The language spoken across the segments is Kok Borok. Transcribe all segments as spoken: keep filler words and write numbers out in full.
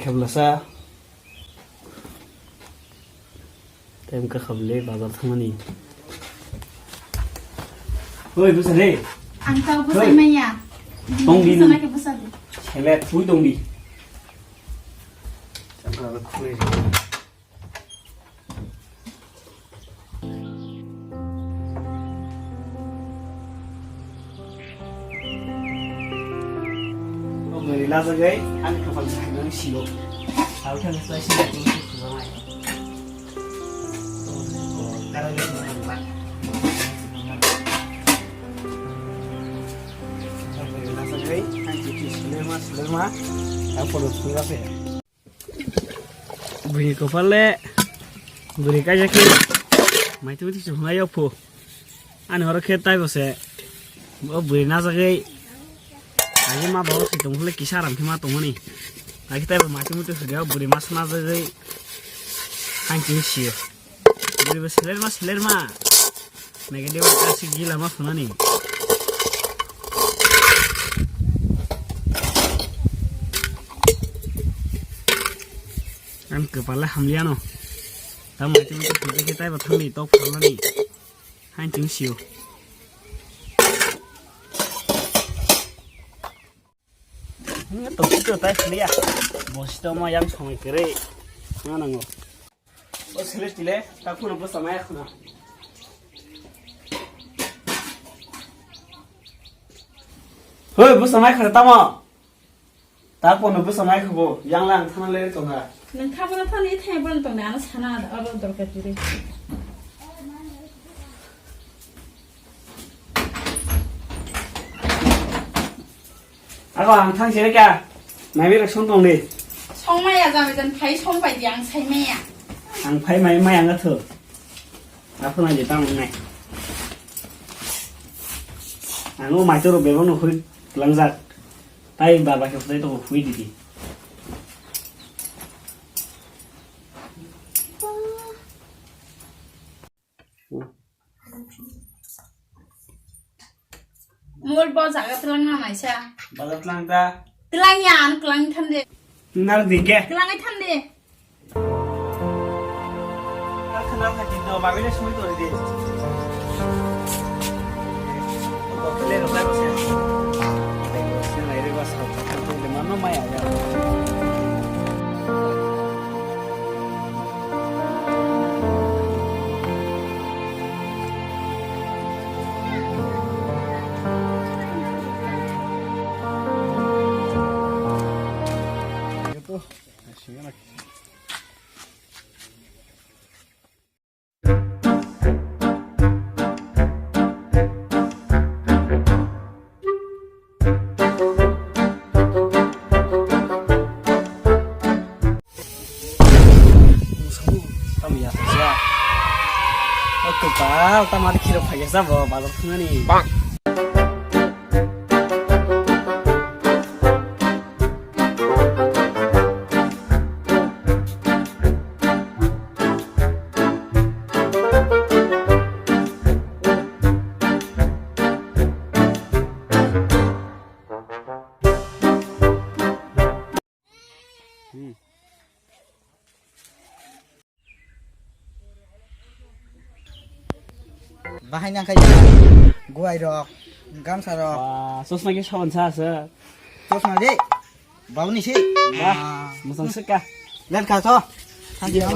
Khablasa. Tem ka khable bazar thangmani. Oi, bwsa re. Ang tao bwsai maya. Tong di nang. Bwsana khe bwsa di. Sele thui tong di. Chakra khule. Bwrwi lajagai ani kapal sakni silo. Hau thang slai sini tu sujanai. Bwrwi lajagai ani tu sulerma sulerma. Hau photo thunga se. Bwrwi kopal le bwrwi kaisa khe maitwi twi chwng lai yophu. Ani oro khe taibo se o bwrwi najagwi aji ma babu se tongphule kisa aram khe ma tongmani. Akhe taibo maitwi mutwi hwdeo bwrwi masa najagwi hangching sio. Bwrwi bo selerma selerma. Negative kasi gila ma phunani. Ang kepala hamliano. Tamo itu itu itu kita batang di tok phunani. Hancing sio. Ini tuh itu teh lihat. Bos itu mah yang sama kiri. Mana ngo? O sele tile, ta kuno bwsa maya khuna. Hoi, bwsa mai khana tamo? Ta kuno bwsa mai khubo, yang lang thana le tongha. Nang kha bono thani thai bono tong na sana aro dorkar juri. Ako ang thang sini kya? Mai mi rok song tong di. Song maya jami jan phai song pai di ang sai maya. Ang phai mai mai ang athu. Aku nang di tang nai. Ang o mai turu bebang no hui langjak. Tai baba ke phai to hui di di. Mol bo jaga tlang na naisa. Bazar tlang da. Tlang ya, ano tlang tham de. Nar di ke? Tlang tham de. Nar khana pha di to, bagwi le sumi to de. Bokle ro ba se. Sinai re ba sa. Mano maya ya. Tamo ya kaisa. O kopal, tamo ani khiro phai ya sabo, bazar thangani. Bahai nang kaya guai rok, gamsa rok. Wah, chosma ke son sa sa. Chosma de, bau ni si. Wah, musang sika. Len ka to. Thank you.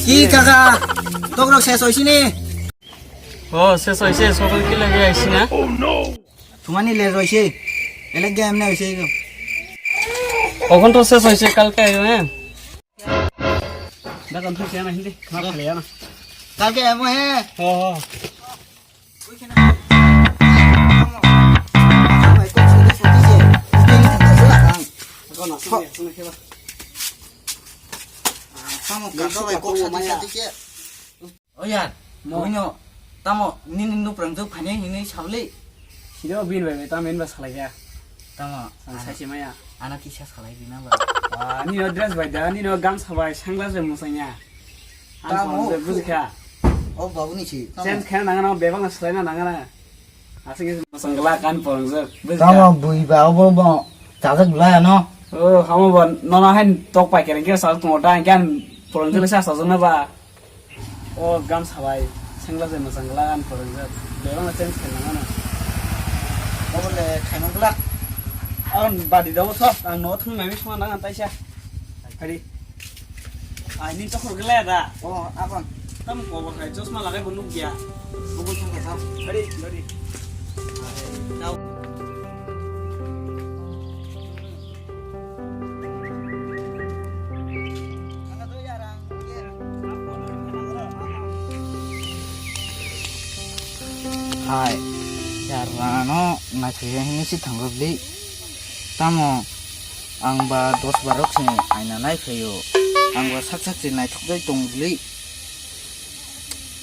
Ki kaka, tokrok ses oisini. O, ses oise, sokol kila ge aisina. Tumani le roise. Ele game ne oise. Okon to ses oise, kalke ayo, eh. Dakan thuk yana hindi, khap khale yana. Kalke amo he. Ho, ho. Oya, mo. Oino, tamo nini nuprang jok phani hini sabli. Siro bin bai bai tamo inba salaiya. Tamo, ang ana, sachi maya. Ana kisa salai bina ba. Ah, nino dress bai da, nino gamsa bai, sunglass bai musanya. Ang tamo. Bujikha. O babu ni si. Change khaina nangana, bebak na swlaina nangana. Asing is masang gela kan porong jek. Tamo bui ba obo bo chajak laya no. Oh, hamo bo nono hain tok pai kereng khe sa tong ta kan porong jek sa sa na ba. O gam sabai sengla je masang gela kan porong jek. Bebak na change khaina nangana. Obo le khaina gela. Ang badi daw sok, ang no thung nai sma nang antai sa. Hari. Ai, ni chokhor gele da. O, abang. Tam ko ba khai chosma lagai bo nuk ya. Bubul thang ka sa. Hari, hari. Tau. Hai, ya rano naithok ya hini si thango bli. Tamo ang ba dos barok se aina nai phaio. Ang ba sak sak se naithok jai tong bli.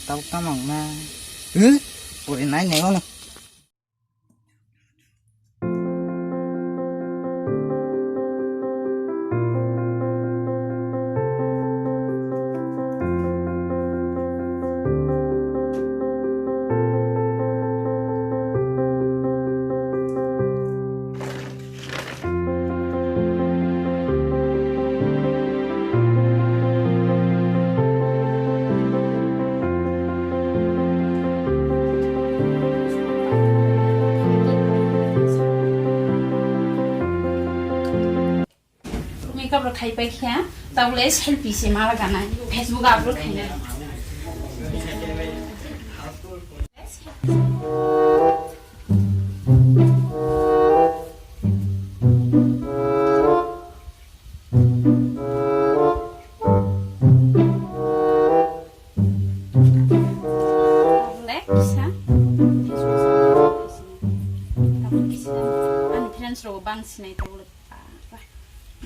Tabuk tamo ang na. Huh? Pore nai nai ono. Makeup rok khai pai khe, tabuk le selfie se ma laga nai, Facebook upload khai nai. Tabuk le kisa, Facebook se ma laga nai. Tabuk kisa, ani friends rok bang sinai tabuk le, ba, ba,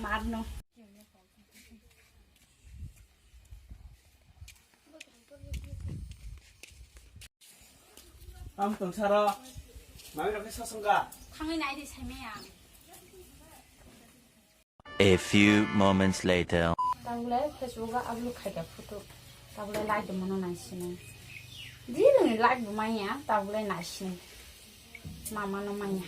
mar no. Tam tong saro. Mami rok khe sosong ka. Thangwi nai di saimaya. A few moments later. Tabuk le Facebook o upload khai da photo. Tabuk le like de mano nai sini. Di nung like bo manya, tabuk le nai sini. Mama no manya.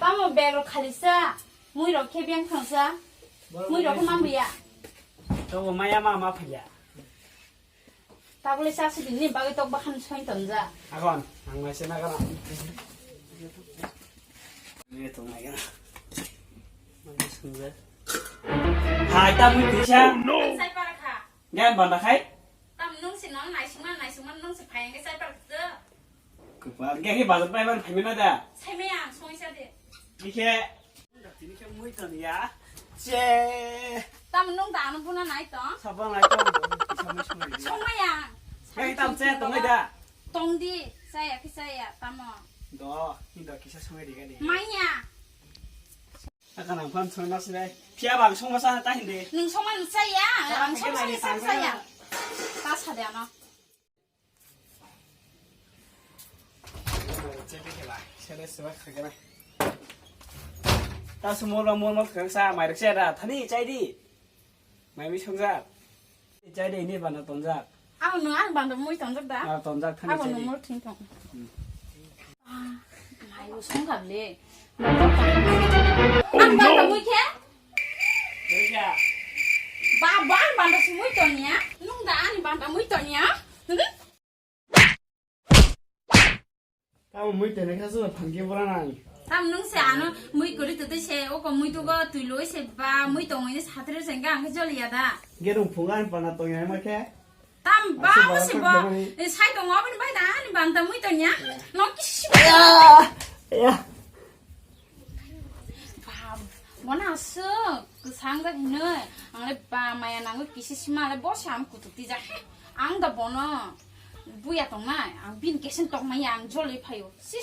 Tamo bag rok khali sa, mui rok khe beng thang sa, mui rok khe mang buya. Tongo maya ma ma phaiya. Tabule sa sidi ni bagwi tok bahan soin tonja. Agon, ang mai se na gana. Ni tong mai gana. Mai sungja. Hai ta mui tisa. Sai para kha. Gan banda khai. Tam nung si nong naisingma naisingma nung si phai ang sai para kha. Kwpal, khe khe bazar pai ban phaimano da? Saimaya ang songwi sa de. Bikhe. Tini khe mui tong ya. Che. Tam nung da ano buna nai tong? Sabang nai tong. Samai songwi. Songmaya ang. Khe tam che tong da? Tong di, saya khe saya tamo. Do, ni do kisa songwi ri gani. Manya. Aka nang phan songwi nasi nai. Phiya bang songma sa ta hindi. Nung songma nung saya, ang songma nung saya. Ta sa de ano. Ta sumol ba mol mol khang sa mai rok se da thani chai di. Mai mi songjak. Chai di ni bana tonjak. Abo no ang banda mui tonjak da. Ah, tonjak thani chai di. Abo no mol thing tong. Hmm. Ah, mai bo song kha le. Ang banda mui khe? Ba, ba, ang banda si mui tong ya. Nung da ani banda mui tong ya. Hmm? Tamo mui tene kha suna phangki bora nang. Tam nung se ano mui kuri tete se oko mui tugo tui loi se ba mui tongoi ne satre se ga ang joli ya da. Gerung phunga ani pana tong ya ma khe. Tam ba mo se ba. Sai tong aboni bai da ani banda mui tong ya. No kisi. Ya. Ya. Ba, bona aswk kwsang jak hinwi, ang le ba maya nangwi kisi sima le bo se ang kutuk tijak he, ang da bono buya tongnai, ang bini kesen tokmaya ang jolwi phaio, si.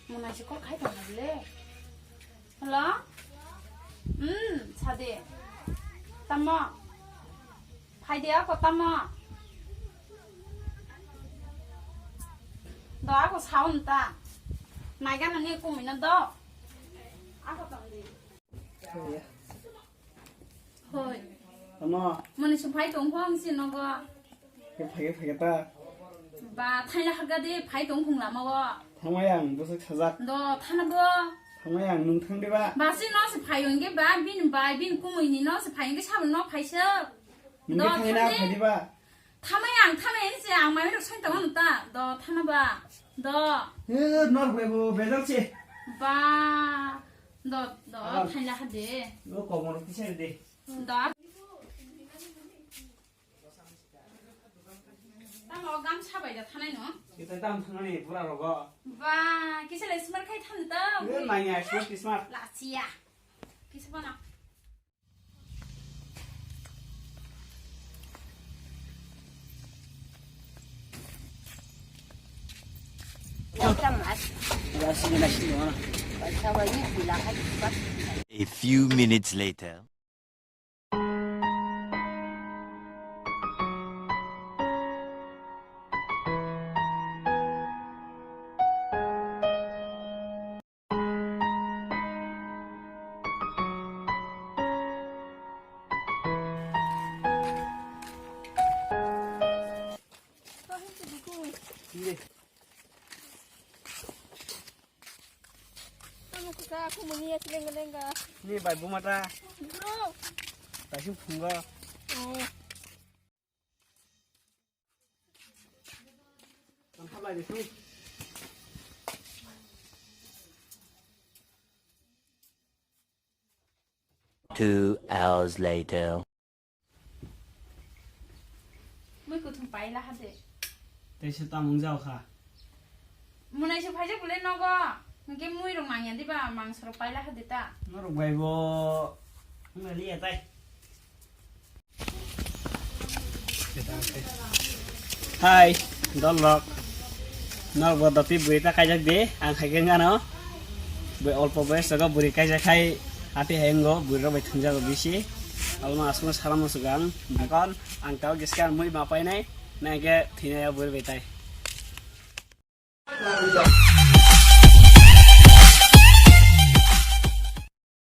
Mona se kok khai tong le. Hello? Hmm, sadi. Tamo? Phaidi ako tamo? Do ako saun ta. Naiga nani kumina do. Ako tongdi. Oi. Tamo? Mani se phai tong phang si nogo. Ke phai ke phai ke ta. Ba, thaila haga de phai tong phung lama o. Thamai ang bwswk sajak. Do, thana bo. Thamai ang nung thang de ba. Ba si no se phai ong ge ba, bin bai, bin kumui ni no se phai ong ge sabun no phai se. Nung Do, ge thangina thane. Phai de ba. Thamai ang, thamai ang se ang mai rok soi tong ta. Do, thana ba. Do. Eh, nor bai bo bejal se. Ba. Do, do, Alam. Thaila ha de. Yo komor kisa de. Da. Tamo gamsa bai da thanai no? Kita dam thanani pura rogo. Ba, kisa le smart khai than da. Ni nanya smart smart. La sia. Kisa bana. A few minutes later. Tamo kaka, aku muni ya lenga lenga. Ni bai buma ta. Bro. Bai sung phungo. Oh. Tang khabai de sung. Two hours later. Mui kuthum paila hade. Tei se tamung jao kha. Munai se phaijak bole nogo. Hingke mui rok mangya diba, mangso rok paila hade ta. Norok bai bo wngna liya tai. Hai, dol rok. Norok bo doti bui ta kaijak di, ang hai khe ngano. Bui olpo boyes rogo buri kaijak khai, hati hai wngo, buri rok bai thumjago bisi. Abono aswkno salamo swkang. Akon ang tao giska mui ma painai, nai khe thwinai o buri bai tai.